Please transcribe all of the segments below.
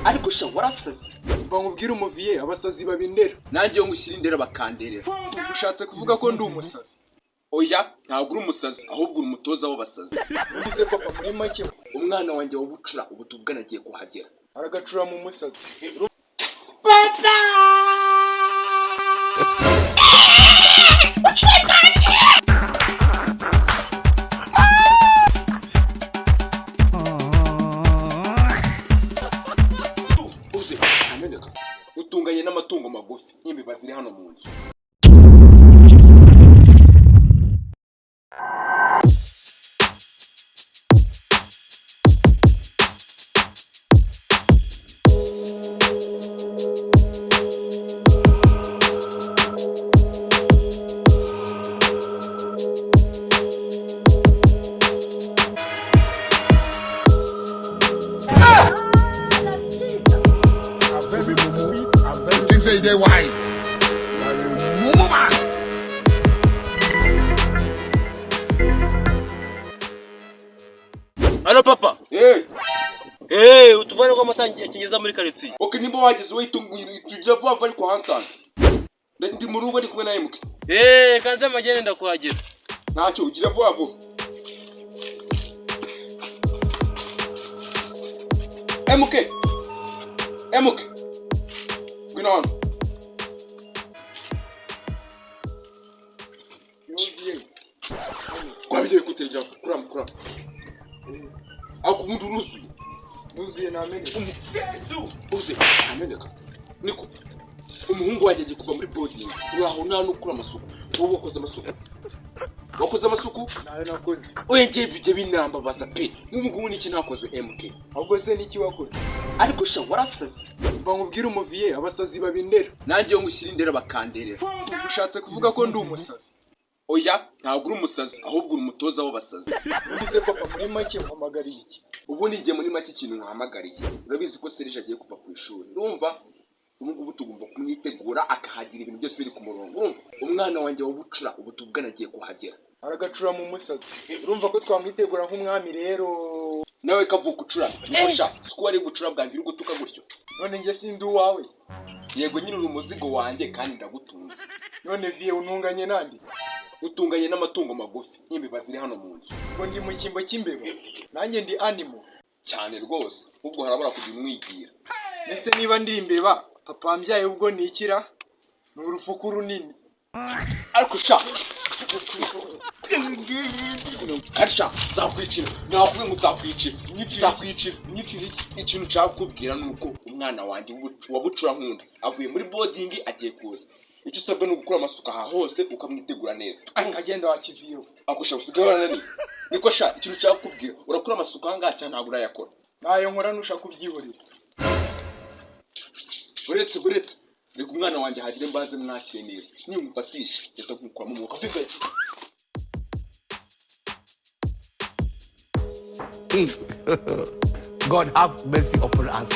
Ariko sha, warasaze. Mba nkubwire umuviye, abasazi babindera. Nanjye iyo ngushyira indera bakanderera. Ushatse kuvuga ko ndi umusazi? Oya, ntabwo uri umusazi, ahubwo uri umutoza w'abasazi. Ugize papa, muri make Umwana wanjye wa bucura ubu tuvugana agiye kuhagera. Aragacura mu musazi. Papa! Uze ameneka utunganye n'amatungo magufi nk'imbeba ziri hano mu nzu. Be mumu. Think say they wise. Mumu man. Halo papa. Eh, Eh, utuvane ko amata kigeza muri karitsiye. Okay, nimba wageze tugira vuba vuba ariko hansanga. Ndi mu rugo ndi kumwe na MK. Eh, kanze amagende ndakuhagera. Ntacyo, ugira vuba vuba. MK, MK, ngwino hano. Yugiye. Twabigiye kutegera kurama kurama. Ariko ubundi uruzuye. Nuzuye nameneka. Uze ameneka. Niko umuhungu wanjye agiye kuva muri boarding, uraho nta no gukora amasuku. Wowe wakoze amasuku? Wakoze amasuku? Nayo nakoze. Oya, ngiye bijya binambabaza pe. Nk'ubu ngubu niki nakoze, MK? Ahubwo se niki wakoze? Ariko sha, warasaze. Mba nkubwire umuviye, abasazi babindera. Nanjye iyo ngushyira indera bakanderera. Ushatse kuvuga ko ndi umusazi? Oya, ntabwo uri umusazi, ahubwo uri umutoza w'abasazi. Ugize papa, muri make umpamagariye iki? Ubundi njye muri make ikintu nkahamagariye, urabizi ko Serge agiye kuva ku ishuri. Urumva, ubu ngubu tugomba kumwitegura akahagira ibintu byose biri ku murongo. Urumva, umwana wanjye wa bucura ubu tuvugana agiye kuhagera. Aragacura mu musazi. Urumva ko twamwitegura nk'umwami rero. Nawe kavuka ucurame. Niko sha, siko wari bucura bwanjye uri gutuka gutyo? None njye sindi uwawe? Yego nyine, uri umuzigo wanjye kandi ndagutunze. None viye, untunganye nande? Utunganye n'amatungo magufi nk'imbeba ziri hano mu nzu. Ngo ndi mu cyimbo cy'imbeba? Nanjye ndi animal. Cyane rwose, ahubwo harabura kujya umwigira. Ese niba ndi imbeba, papa wambyaye ubwo nikira ni urufuku runini? Ariko sha, kandi sha, nzakwicira. Nakubwiye ngo nzakwicira, nzakwicira. Nyicira iki? Ikintu nshaka kukubwira ni uko umwana wanjye wa bucura nkunda avuye muri boarding, agiye kuza. Icyo usabwa ni ugukora amasuku aha hose, ukamwitegura neza. Akagenda wakiviyeho. Ako sha, usigaye warananiye. Niko sha, ikintu nshaka kukubwira, urakora amasuku aha ngaha cyangwa ntabwo urayakora? Ntayo nkora, nushaka kubyihorera. Uretse, uretse, reka umwana wanjye hagire mbaze mwakire neza. Nimufatisha reka nkukuramo umwuka. God have mercy upon us.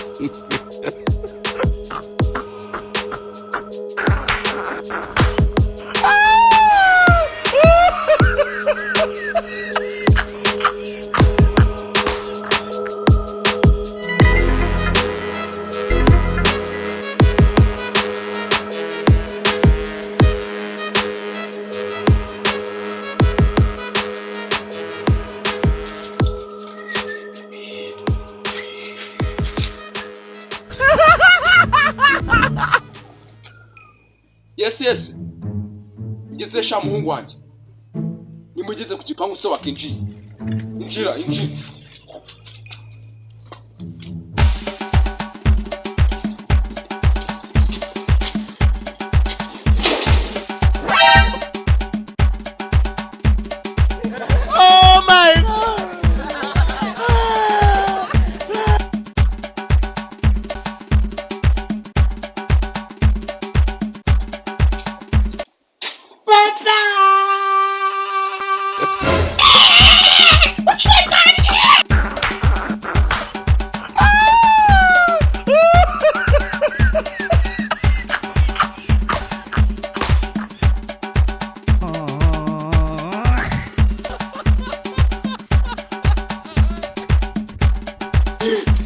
Yes, ngeze sha. Muhungu wanjye, nimugeze ku gipangu se wakinjiye? Injira, injira. Oh my God.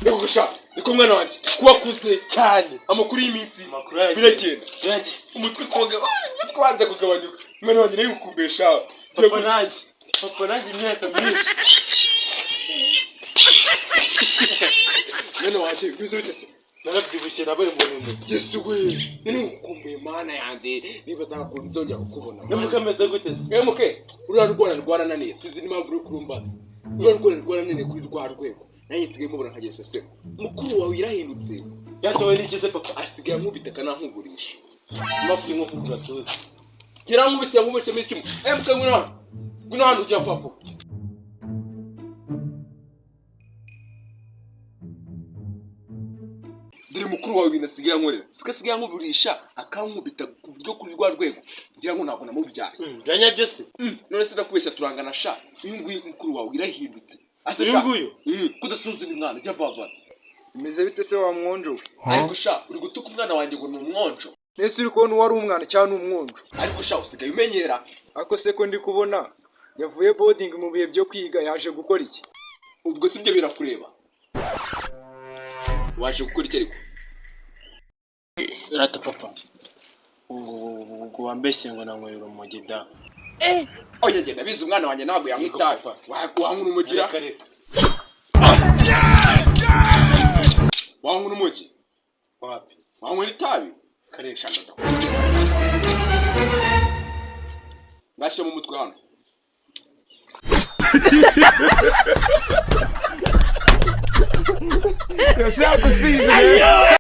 Yego sha, niko mwana wanjye. Kuwakuze Cyane. Amakuru y'iminsi? Amakuru yagiye. Biragenda. Biragiye. Umutwe koga, umutwe wanze kugabanyuka. Mwana wanjye, nawe gukumbesha. Papa nanjye. Papa nanjye, imyaka myinshi. Mwana wanjye, bimeze bite se? Narabyibushye, nabaye muremure. Yesu we, nari ngukumbuye, Mana yanjye, nibazaga ukuntu nzongera kukubona. Namuka ameze gute se? Mwemuke ruriya rwana rwarananiye, sinzi n'impamvu uri kurumbaza. Ruriya rwana rwarananiye kuri rwa rwego, nanjye nsigaye mubona nkageze se mukuru wawe yarahindutse. Byatowe n'iki se, papa? Asigaye ankubita akanankugurisha. Mpamvu nko ku gatuza. Yarankubise, yankubise muri icumu. Mwemuke, ngwino hano, ngwino hano, ujya vuba vuba. Dore mukuru wawe ibintu asigaye ankorera, siko asigaye ankugurisha, akankubita ku buryo kuri rwa rwego ngira ngo ntabwo namubyaye. Byanyabyo se? None se ndakubeshya? Turangana sha. Uyu nguyu mukuru wawe irahindutse. Ase Uyu sha, nguyu? Kudasuzuma umwana, jya vuba vuba. Bimeze bite se, wa mwonjo we? Ariko sha, uri gutuka umwana wanjye ngo ni umwonjo? Nese uri kubona uwo ari umwana cyangwa ni umwonjo? Ariko sha, usigaye umenyera. Ariko se ko ndi kubona yavuye boarding mu bihe byo kwiga, yaje gukora iki? Ubwo si byo birakureba? Waje gukora iki ariko? Rata papa. Ubwo wambeshye ngo nanywera urumogi da. Oya, genda bizi, umwana wanjye ntabwo yanywa itabi. Wanywa urumogi ra? Reka reka. Wanywa urumogi? Wapi? Wanywa itabi? Reka. Sha, ngashyira mu mutwe hano. Yo, shout out to Caesar, man.